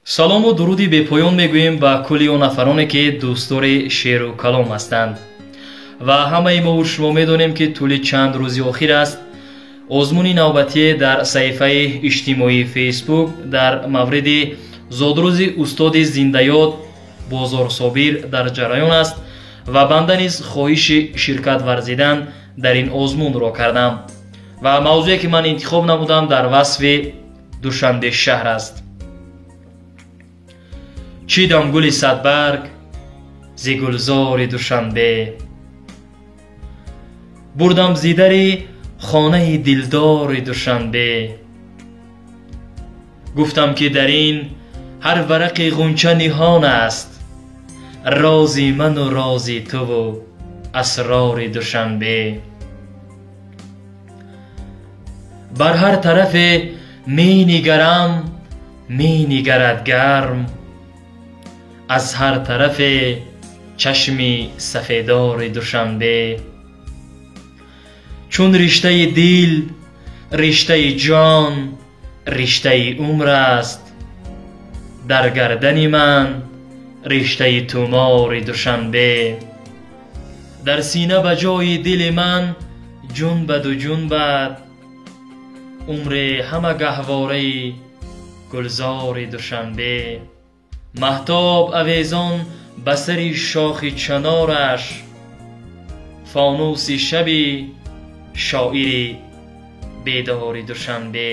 Салому дуруди бепоён мегӯем ба кулли он нафароне, ки дӯстдори шеъру калом ҳастанд. Ва ҳамаи мову шумо медонем, ки тӯли чанд рӯзи охир аст озмуни навбатие дар саҳифаи иҷтимоии Фейсбук дар мавриди зодрӯзи устоди зиндаёд Бозорсобир дар ҷараён аст ва банда низ хоҳиши ширкат варзидан дар ин озмунро кардам ва мавзӯе, ки ман интихоб намудам, дар васфи Душанбе шаҳр аст. Чидам гули садбарг зи гулзори Душанбе, бурдам зидари хонаи дилдори Душанбе. Гуфтам, ки дар ин ҳар варақи ғунча ниҳон аст рози ману рози туву асрори Душанбе. Бар ҳар тарафе менигарам, менигарад гарм аз ҳар тарафе чашми сафедори Душанбе. Чун риштаи дил, риштаи ҷон, риштаи умр аст, дар гардани ман риштаи тумори Душанбе. Дар сина ба ҷои дили ман ҷунбаду ҷунбад умре ҳама гаҳвораи гулзори Душанбе. Маҳтоб авезон ба сари шохи чанораш, фонуси шаби шоири бедори Душанбе.